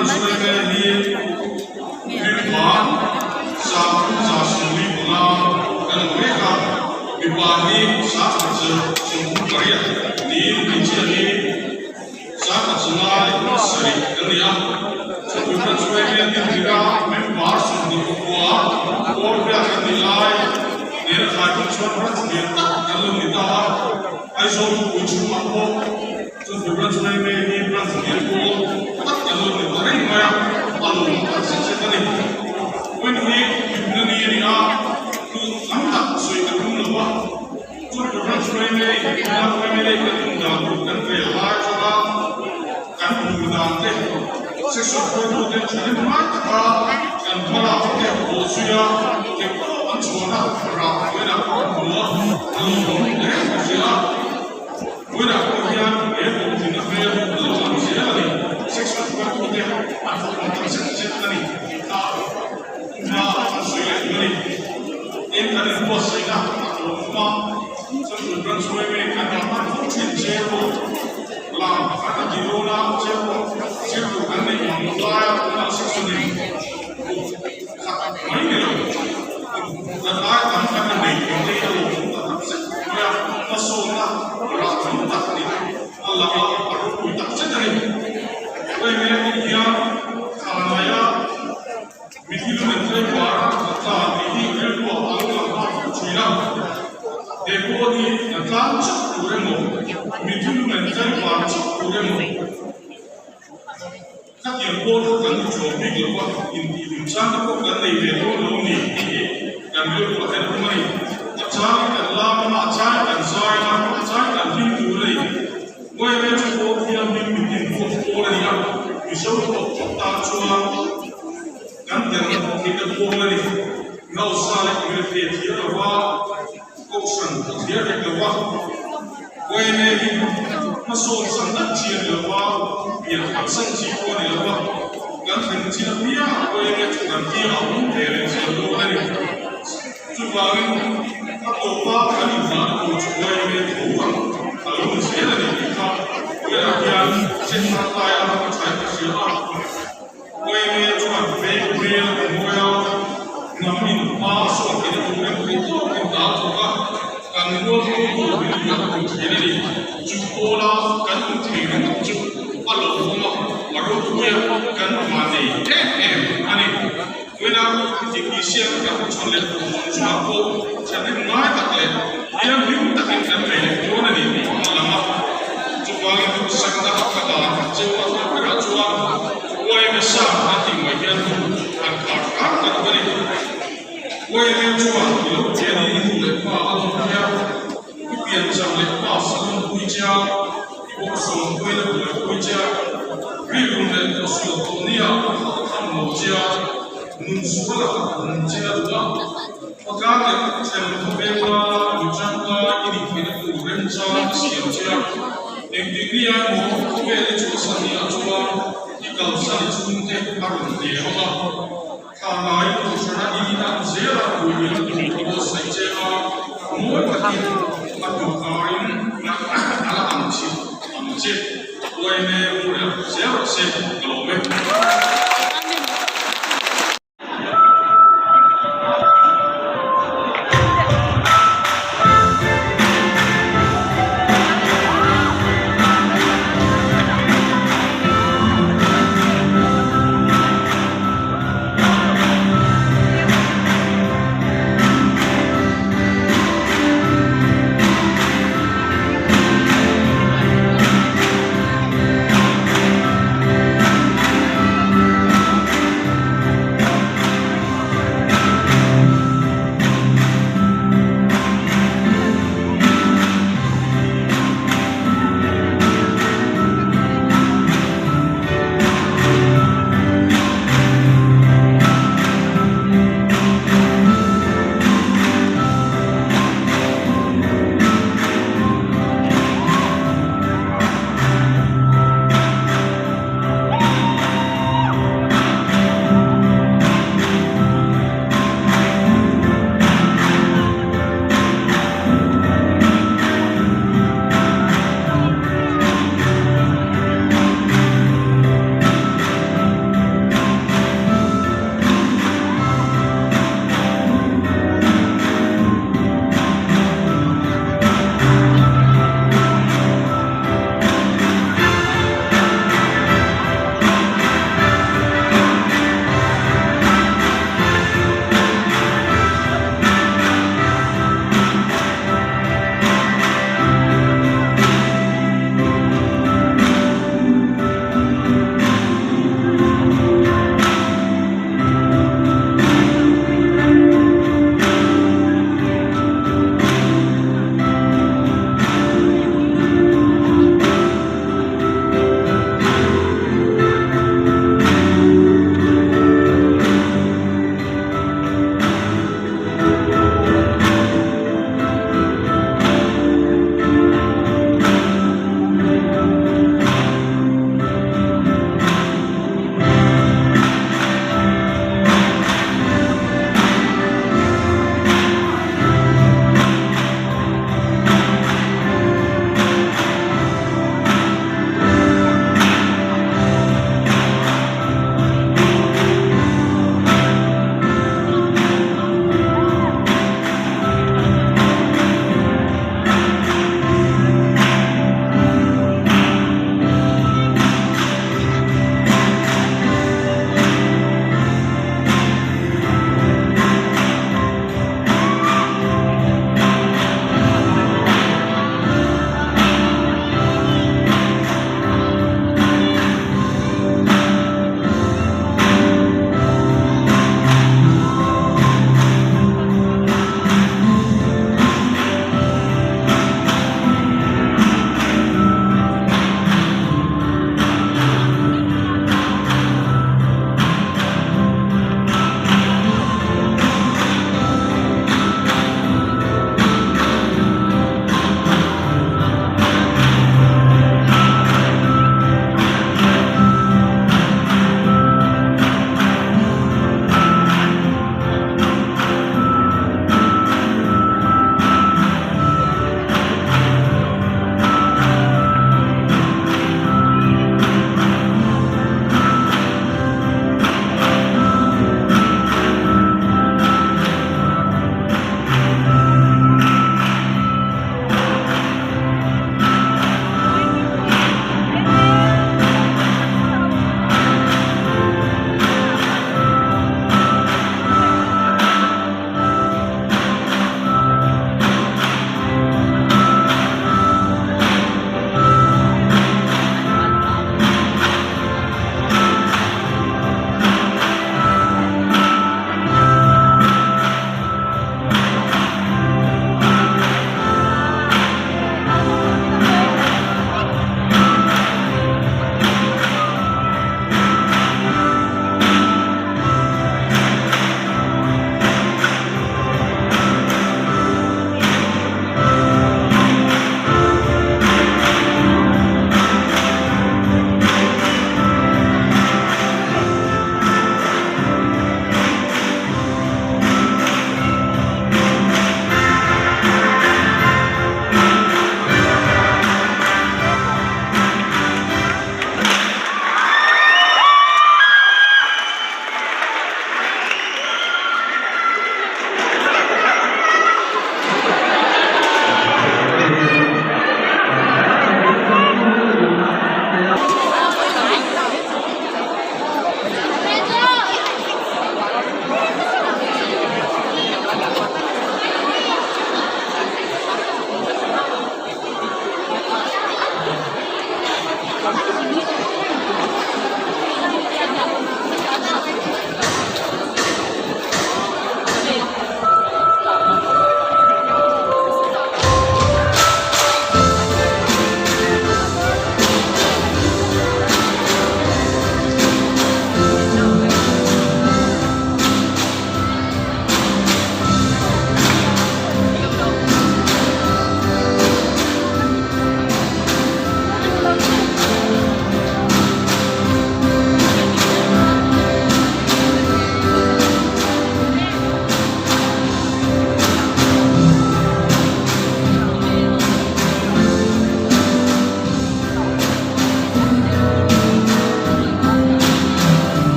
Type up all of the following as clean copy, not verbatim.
Branch yma hi mipa 375 kan awm mek a, mipa hi 1138 niin hmeichhia hi 157 kan ni a. Chawpui Branch yma dinhmun a member 29 pawl riat kan nih lai nena thlai pawh chuan branch lian tak kan lo ni ta a, Aizawl khawpui chhungah pawh Chawpui Branch yma hi branch lian pawl tak kan lo ni ta reng mai a, a lawm tak zet zet a ni. Vawiin hi hlimna ni a ni a, tun tam tak sawi ka tum lo va, Chawpui Branch yma inhlimna yma kan awm dan tur kan rel lai atanga kan hmuh dan te, section hruaitute thahnem ngai taka kan hmalak te bawhzui a, theihtawp an chhuahna rah vawiinah kan hmu a, a lawmawm hle ka hria a. Vawiinah pawh hian he hlawhtlinna hmel a lo lang zel a ni. Section hruaitute an fakawm tak zet zet a ni tih kha hma an sawi leh duh a ni. Tin, kan inbuatsaihna a tlawm a, chuan branch yma kan dah hman fo thin che pawh Lam kan a ti dawn a, cheu pawh zir tur kan neih ang lo laia tunah section in kut khat mai ni lo, kut khat aia tam kan la nei thei te hi a lawmawm ta tak zet mai a, hmasawnna rah tam tak a ni. A lang a, a ropui tak zet a ni. Hei mek hian Thanaia Mithi lu nen tlem var a tla tih hi rilru ah a lo lang nghal fo thin a. He pawn hi a tlang chauh tur emaw, mithi lu nen tlem var chauh tur emaw, khatiang pawn kha kan inchuang bik lo va, intihhlim chang te pawh kan nei ve dawn lo ni tih hi kan rilru ah hian a awm a ni. A changin kan lam anga, a changin kan zai anga, a changin kan hlim tur a ni. Uaime chu pawl thianghlim mitin huat pawl a ni a, Mizo tawp tawp tan chuan kan tel theihna pawl a ni. Nausa leh mirethei a thiar lo va, Kohhran a thiar hek lo va, Uaime hi hmasawn san dat chi a ni lo va, pian khat san chi pawh a ni lo va, kan thlen chin apiang Uaime chu kan kiangah a awm ve reng zel dawn a ni. Chuvangin a tawpa kan inzahna tur chu Uaime tho ang a lo ni zel a ni tih kha Uaina hian chet thar lai a a thain ka hria a. Uaime chuan veng hmel a mawi a, hnam in hma a sawn theihna tur em thei tawkin ta a thawk a, kan mual ho tur min luah tur thin a ni. Chu pawla kan awm thei ringawt chu a lawmawm a, a ropui a, kan vanei em em a ni. Vawiina titi siam kan hmachhawn leh tur chungah pawh thahnem ngai tak leh thianghlim takin kan bei leh dawn a ni tih a lang a. Chuvangin duhsakna ka dan cheu a tawp berah chuan YMA sang an tih mai hian hnu an khar hram ta duh a ni. YMA chuan i lo pianin i nu leh pa a lawm hian i piancham leh pa salun pui che a, i bawhsawm pawhin a buaipui che a, rilru leh tawhsual tawh nia a hauh tham lo che a, nun sual a hmun che a duh a, khawtlang leh then khawvenga mi tangkai i nih theihna tur remchang a siam che a, engtik nia emaw khawvel i chhuahsan niah chuan i kalsan i chhungte a rawn hle ang a, thlanlai kohhrana i inah zela puiin a buatsaih che a, mawi takin a tukharin a la ang chhit ang che. Uaime rorel zel rawh se ka lawm e.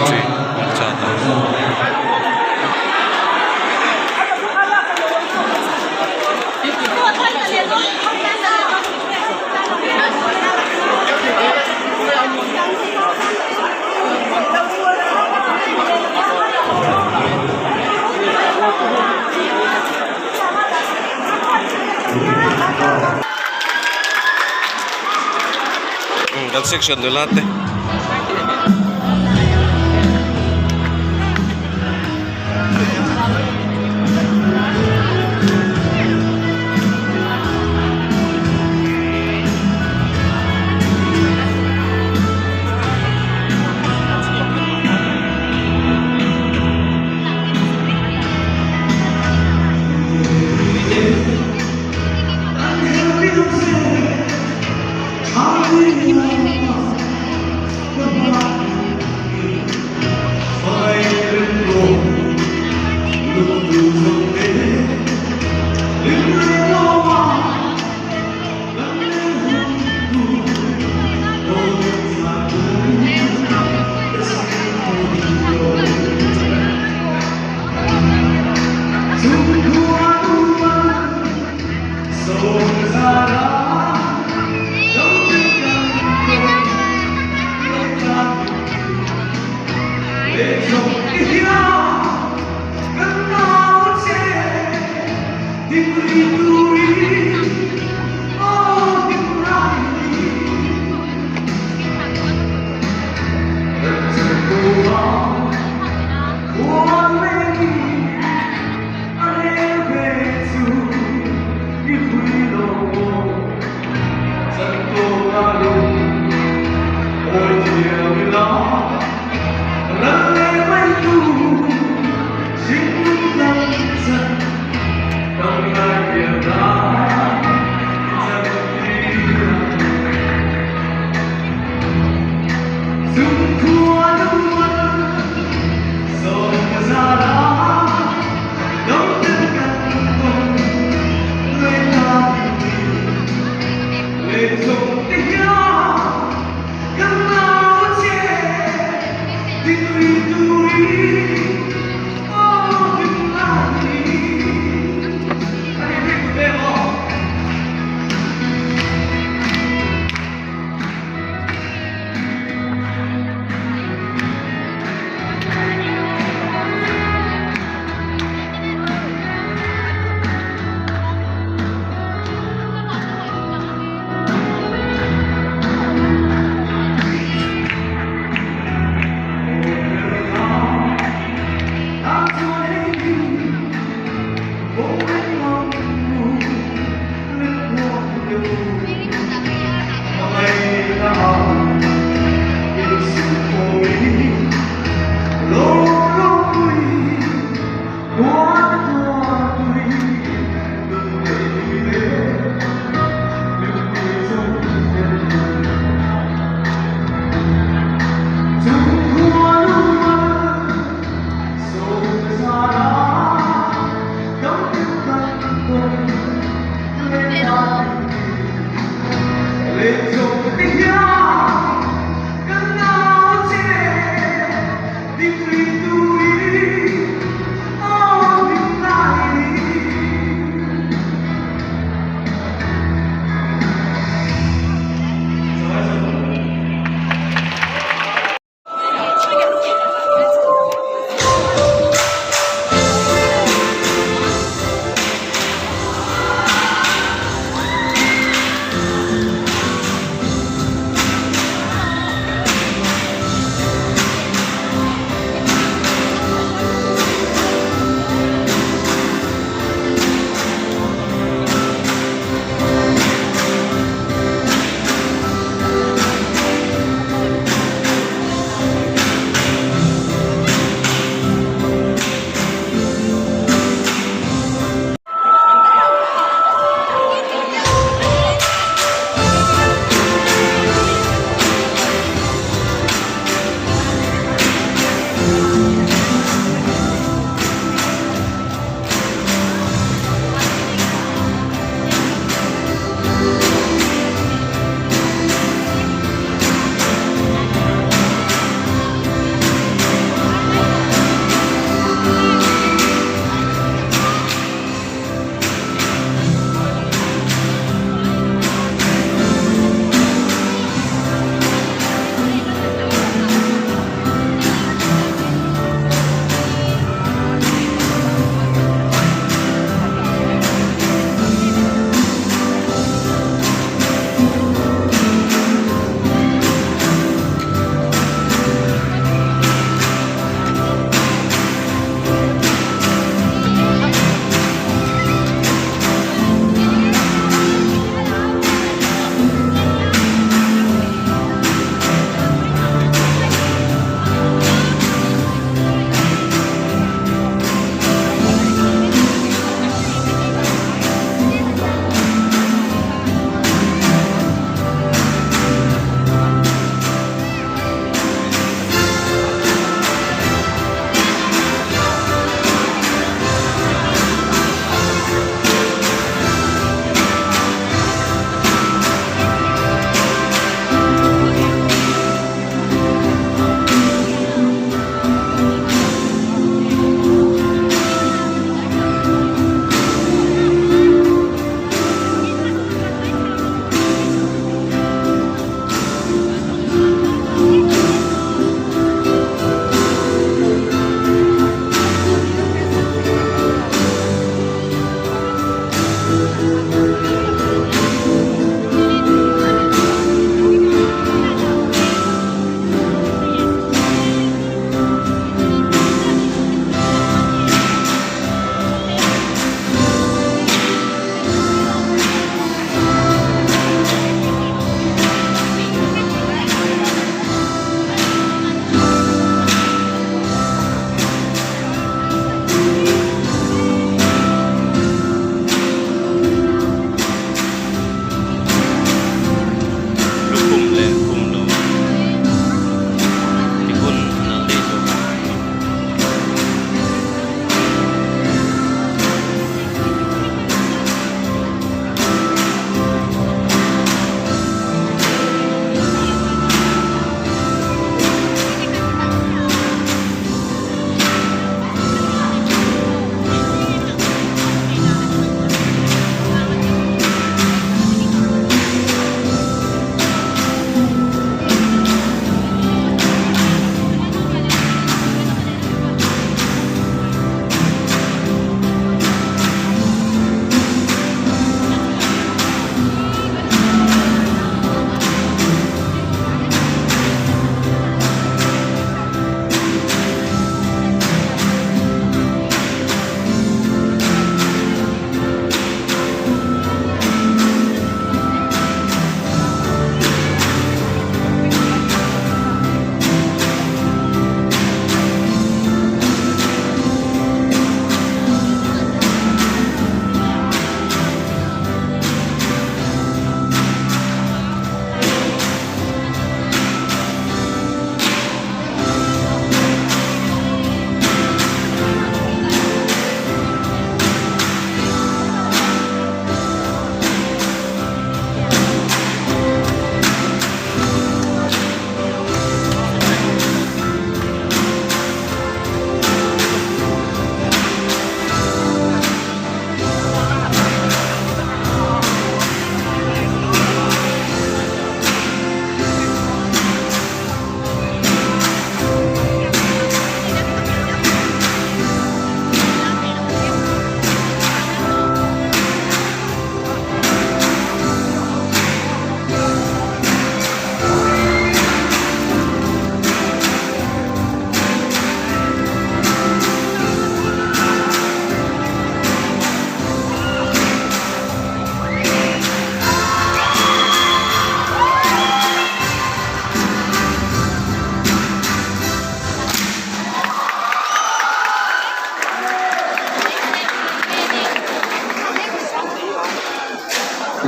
entry kawng chhuat ah. Kan section nula te.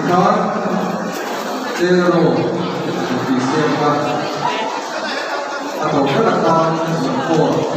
khan Chero inti siam kha a tawp berah khan inkhawm.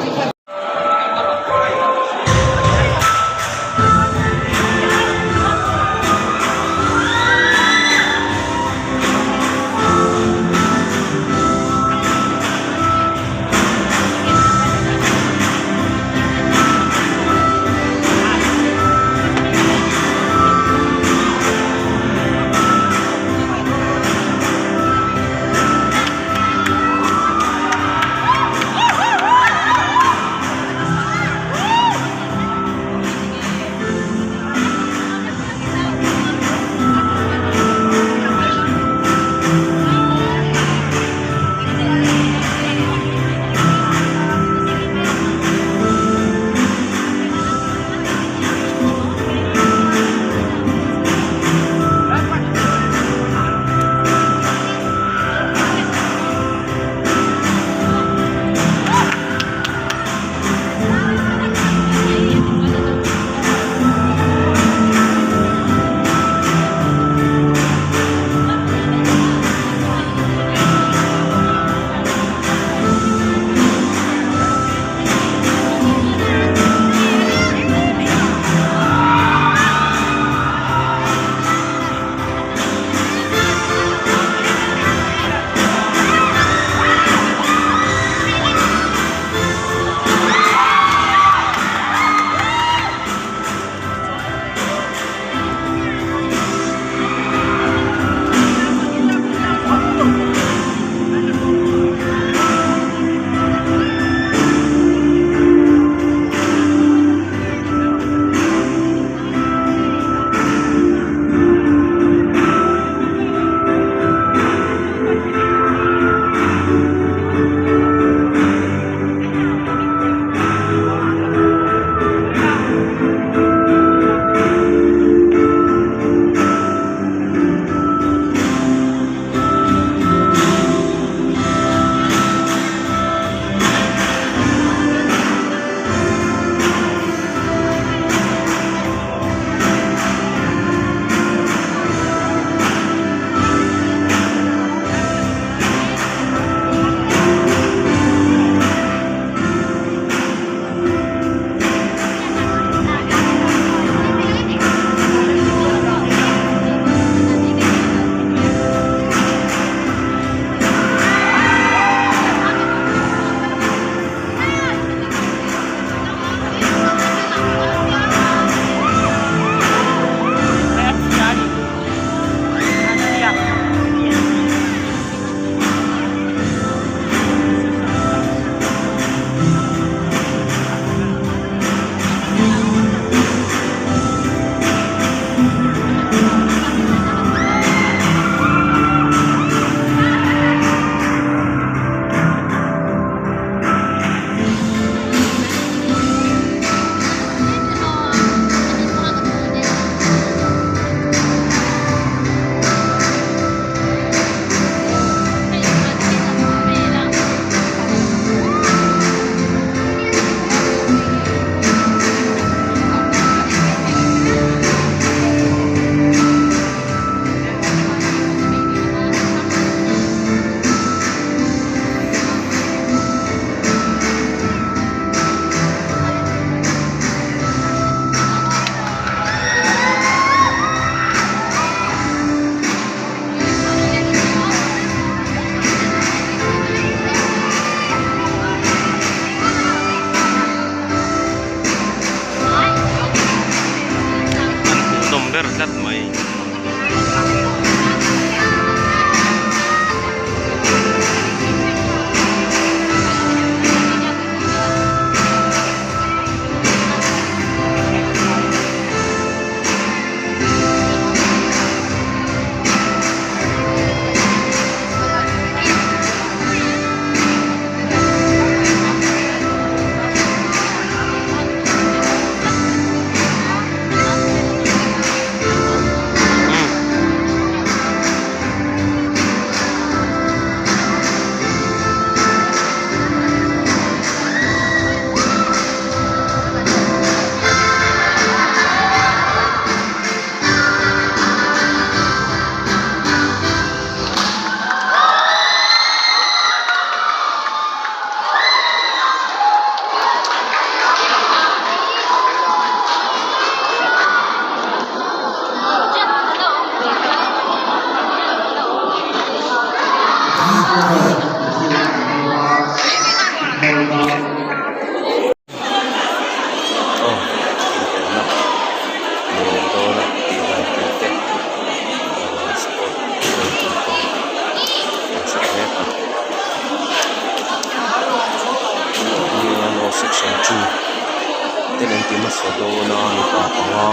Section 2 ten an ti hmasa dawn a mipa panga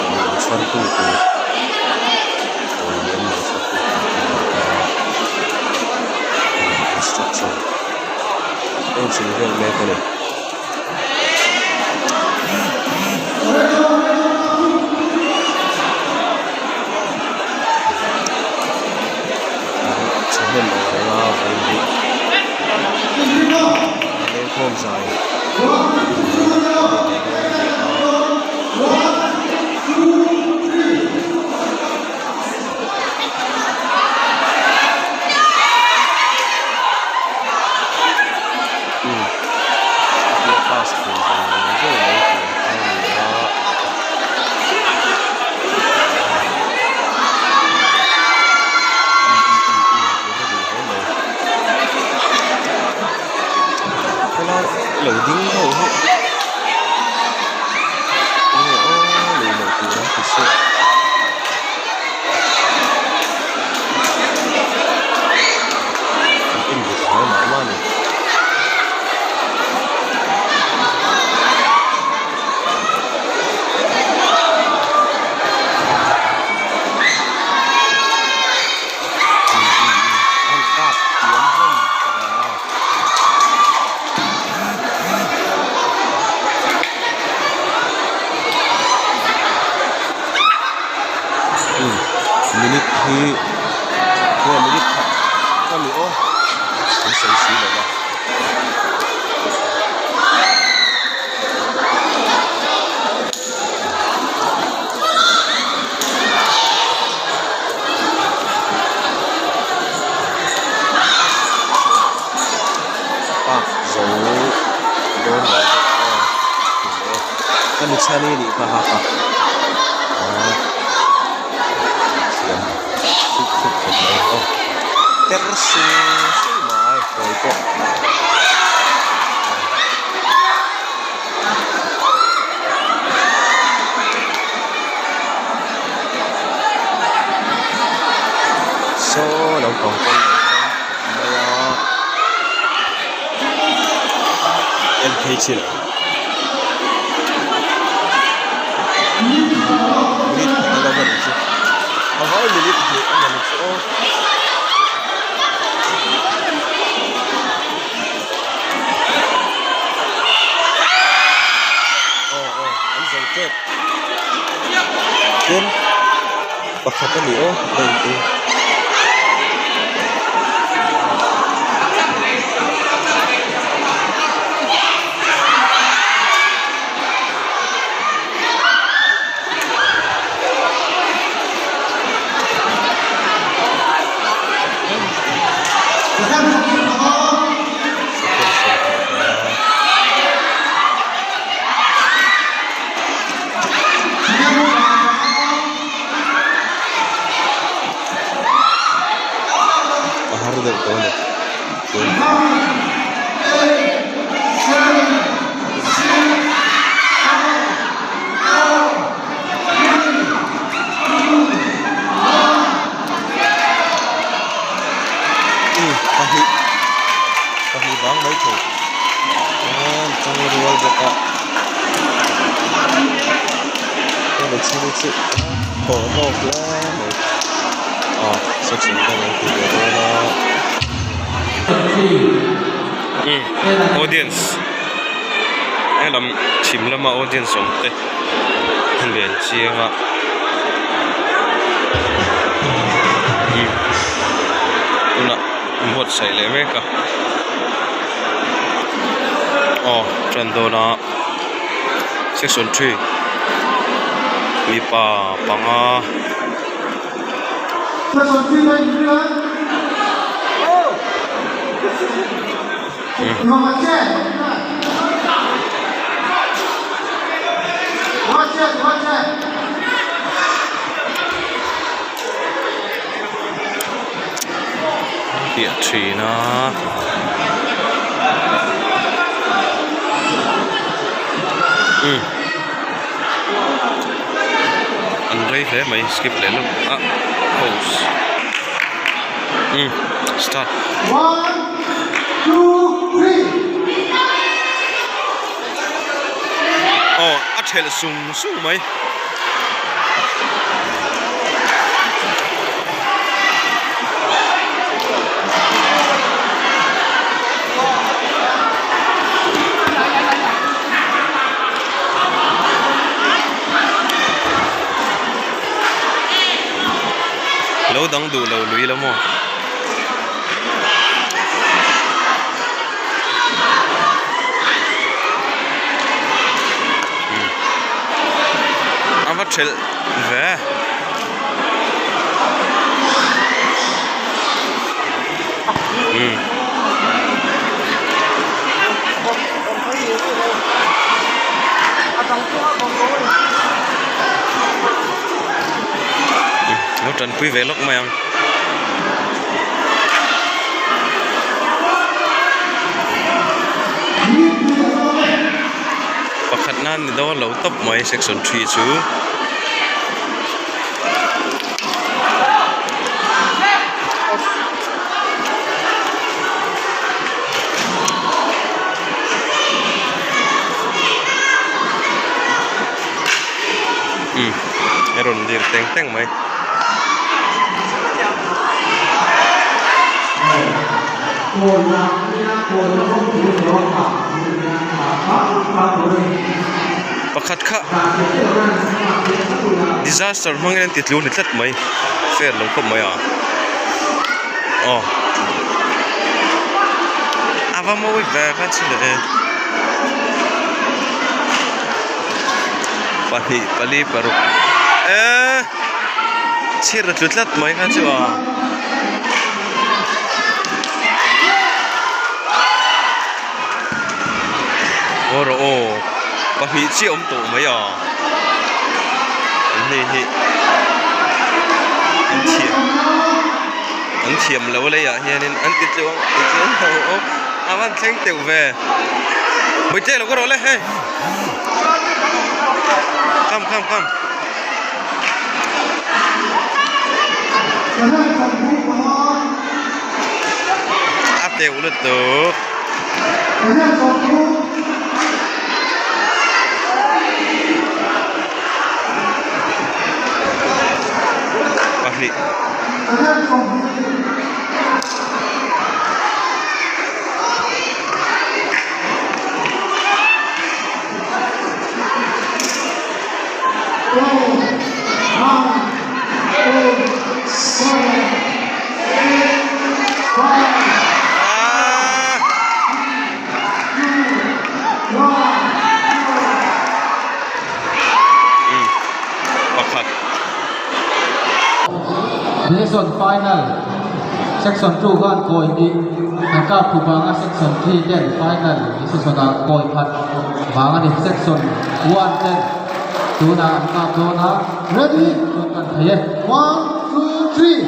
lawng chhartu tur lawng chhartu tur te an awm a instruction en vel mek a ni. Thahnem ang reng a vawi hi lengkhawm zai a ni dawn a ni a. Hetia class thei zawng zawng mai tur kha a ni a. Khawlai lo ding ho hi enge aw lei loh tur an ti se. An en dik hle mah mah a ni. Minute hi nge minute khat ka ni aw an sawi si lo va. Park zo dawn lo bawk a ka ni chhan i nih kha ha ha aaa thiam thuk thuk khawp mai aw ter su su mai kawi pawh. Saw naupang pawh an awm khawp mai a en phei chi lo minute khat a lo ni chu a vai minute hnih a ni chu aw. Aw aw an zo tep tin pakhat a ni aw hei hi. A har deuh tawh a ni pahnih pahnih bang mai thei chuan tang rual bawk a hemi chhung chu thaw hlawk hle mai a section dang an ti ve dawn a audience helam chhim lama audience awm te a lian chiang a tunah an buatsaih leh mek a aw tan dawn a section 3 mipa panga. Piah thin a umm an rei hle mai skip leh lawk a pose umm start. thelh sung sung mai. Lo dang duh lo lui la maw. A va thelh ve. Umm. Lo tanpui ve lawk mai ang. Pakhat nan ni dawn lo tawp mai section 3 chu. Umm a rawn lir teng teng mai. Pakhat kha disaster hmangin an ti tlu ni tlat mai fair lo khawp mai a aw a va mawi ve kha chu le pahnih pali paruk eee chhir a tlu tlat mai kha chu a. Aw rawh aw pahnih chiah awm tawh mai a an hei hi an thiam an thiam lo leiah hianin an ti tluang ti tluang lo aw a van thleng teuh ve bawihte lo ka rawh le hei come come come. A teuh lutuk. Pahnih. Pakhat. Division Final Section 2 khan kawi hnih an kap thu vanga Section 3 ten Final Division ah kawi khat vang a ni. Section 1 ten tunah an kap dawn a. Ready? Chuan kan thei e. One, two, three.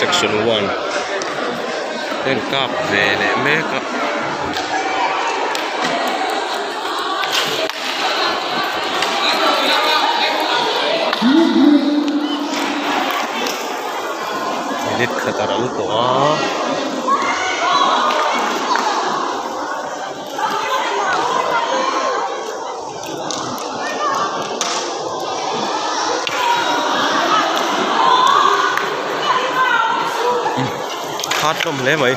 Section 1 heng kap ve leh mek a. Minute khat a ral tawh a. Khat hlawm hle mai.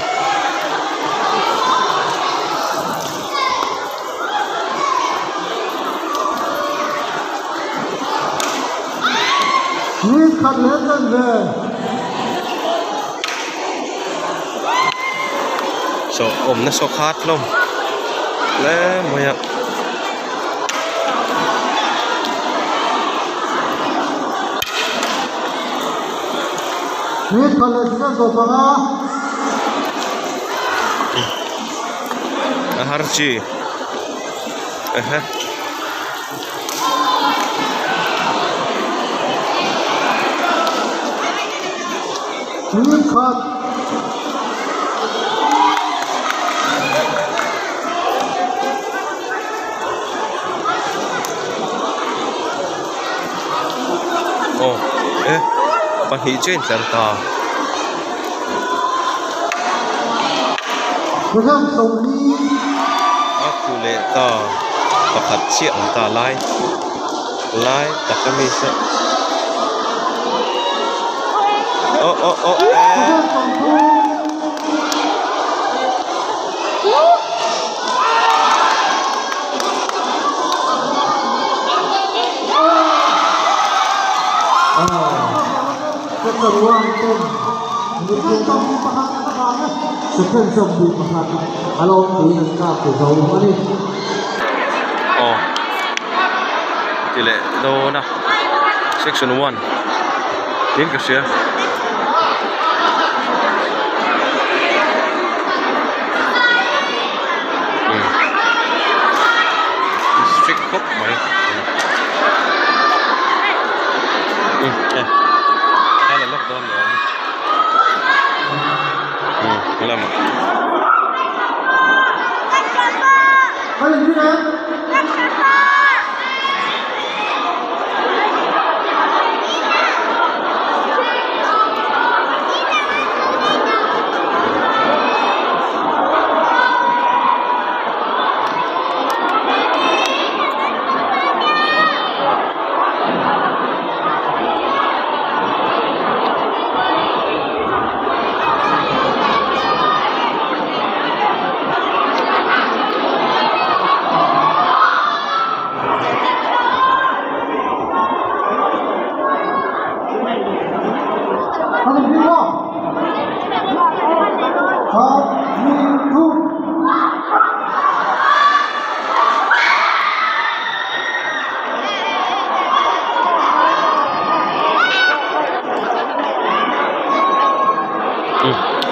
Saw awmna saw khat hlawm hle mai a. Minute khat leh second 15. A har chi ehe. Minute khat. Aw e pahnih chu a intlar ta. A tlu leh ta pakhat chiah an ta lai lai tak a mi saw aw aw aw e. Aw ti leh dawn a section one tiin ka hria. Strict khawp mai a la lawk dawn lo a ni lamah.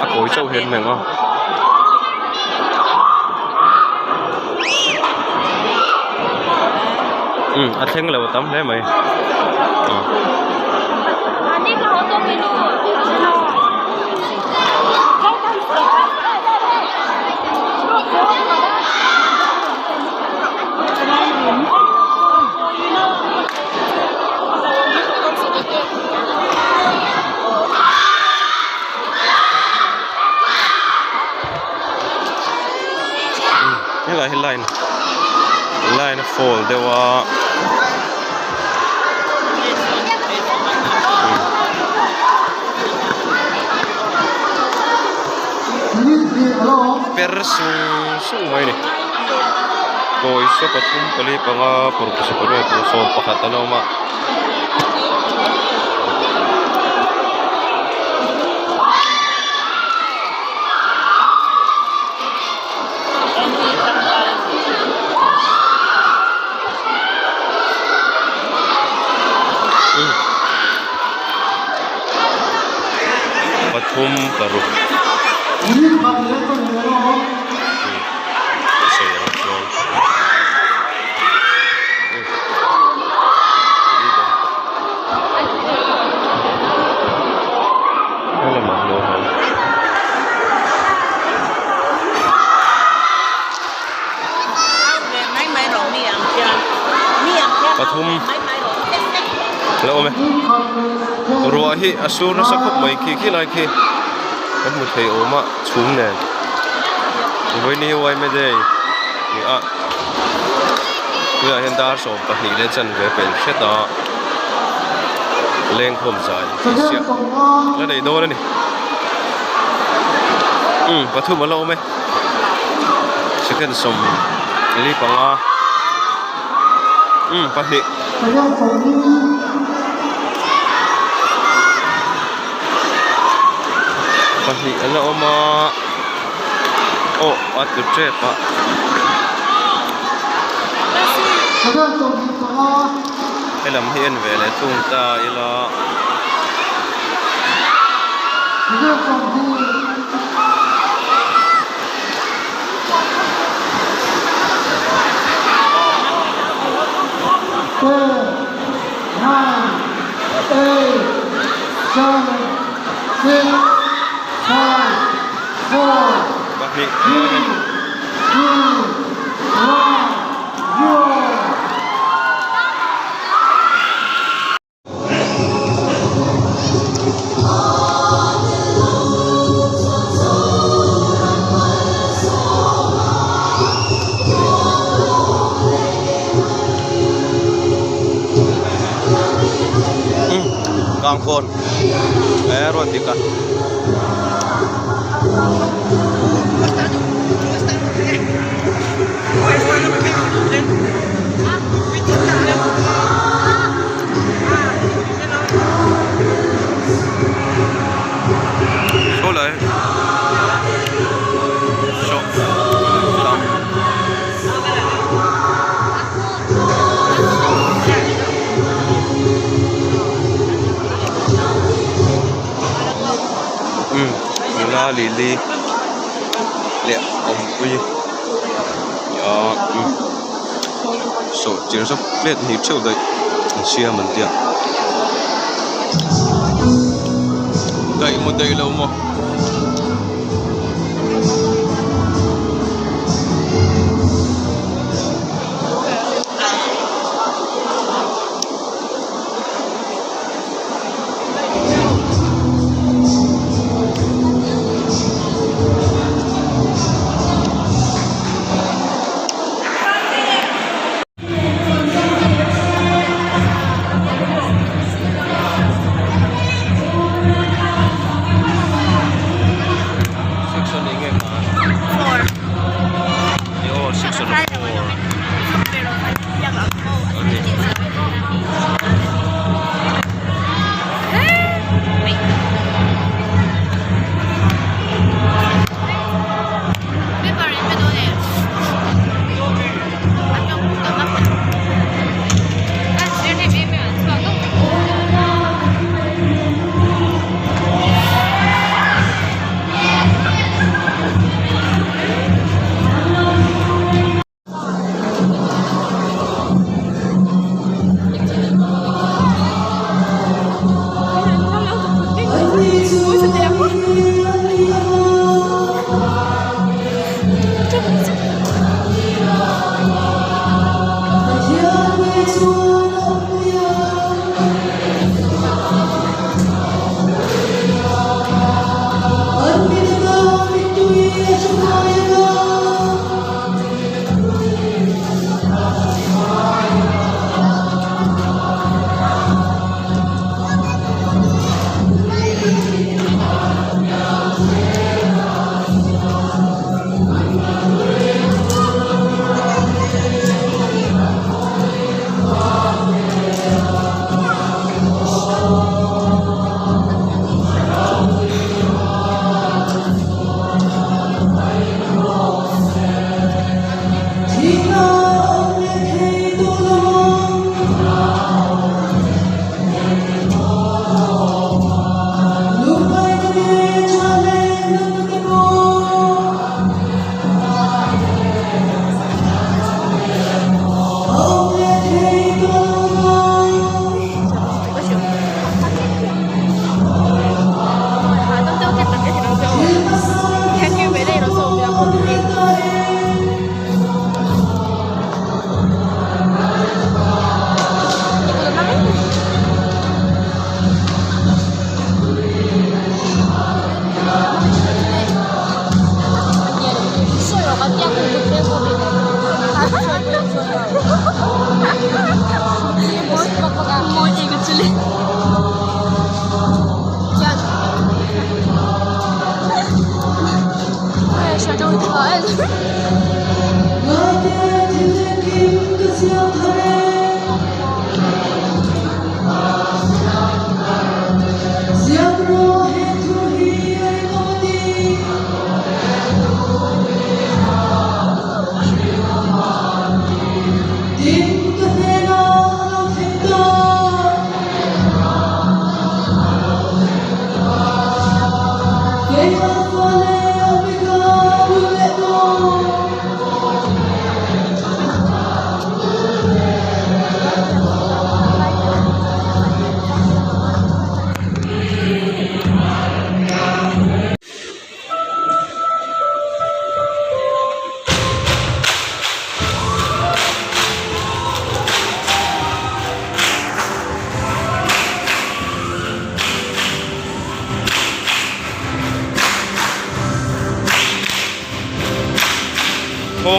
A kawi chauh hian meng a. Umm a thleng lo a tam hle mai aw. Helai hi line line a fall deuh a per sung sung mai a ni kawi saw pathum pali panga paruk pasarih pariat paruk sawmpakhat an awm a. Pathum paruk sawi ang chuan. Pathum la awm e ruah hi a sur nasa khawp mai khi khi lai khi kan hmu thei awm a chhum nen vawiin hi yma day ni a tunah hian dar 12 leh chanve pel hret a lengkhawm zai insiah la nei dawn a ni umm pathum a la awm e second 45 umm pahnih. Pahnih a la awm a aw a tlu tep a. Helam hi en ve leh thung ta ila. Zir 20. 10, 9, 8, 7, 6, 5, 4, pahnih 3, 2, 1, 0. Kangkawn e ruat dik a. Saw lai saw tam umm nula lili leh awmpui ah umm sawh tir zawk plate hnih theuh daih an siam an tia daih maw daih lo maw.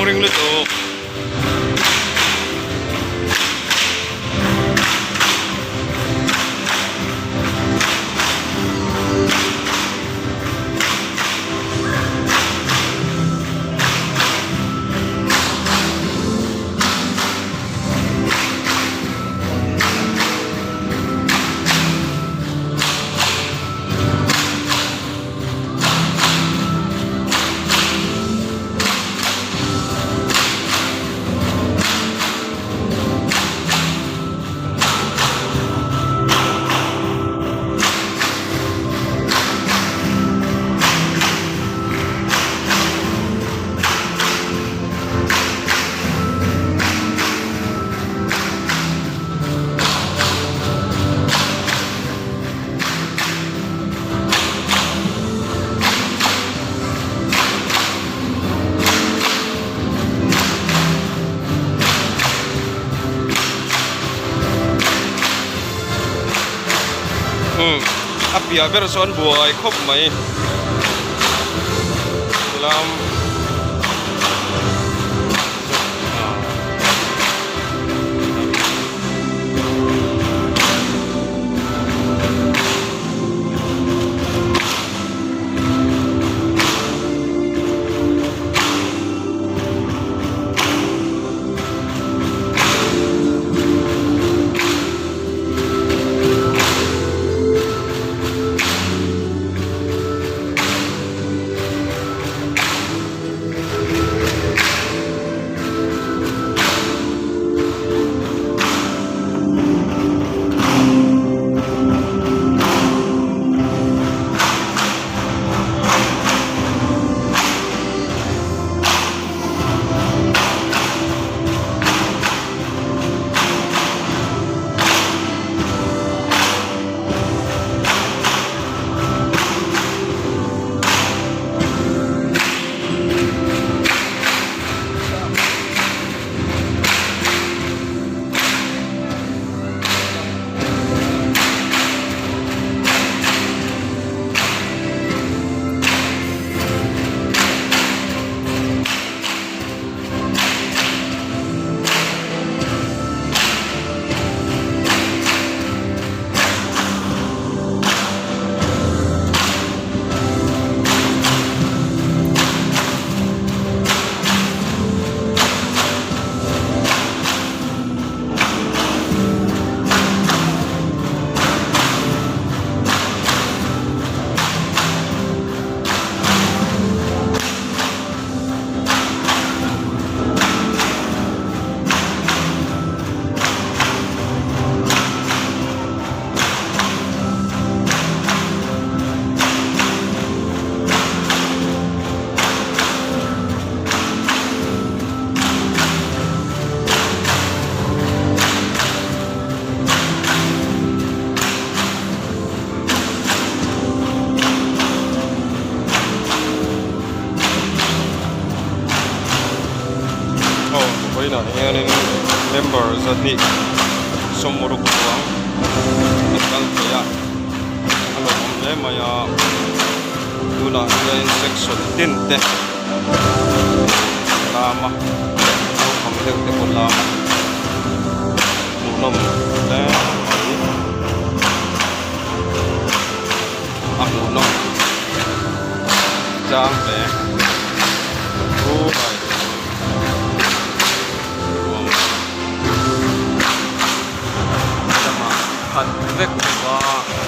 Tawng ring lutuk. Umm a piah ber sawn buai khawp mai lam. Aw vawiinah hianin member zahnih sawmruk chuang an kal thei a a lawmawm hle mai a tunah hian section tin te an lam a naupang deuh te pawh an lam a hmuhnawm hle mai a hmuhnawm tlang hle. Lamah khat vek bawk a.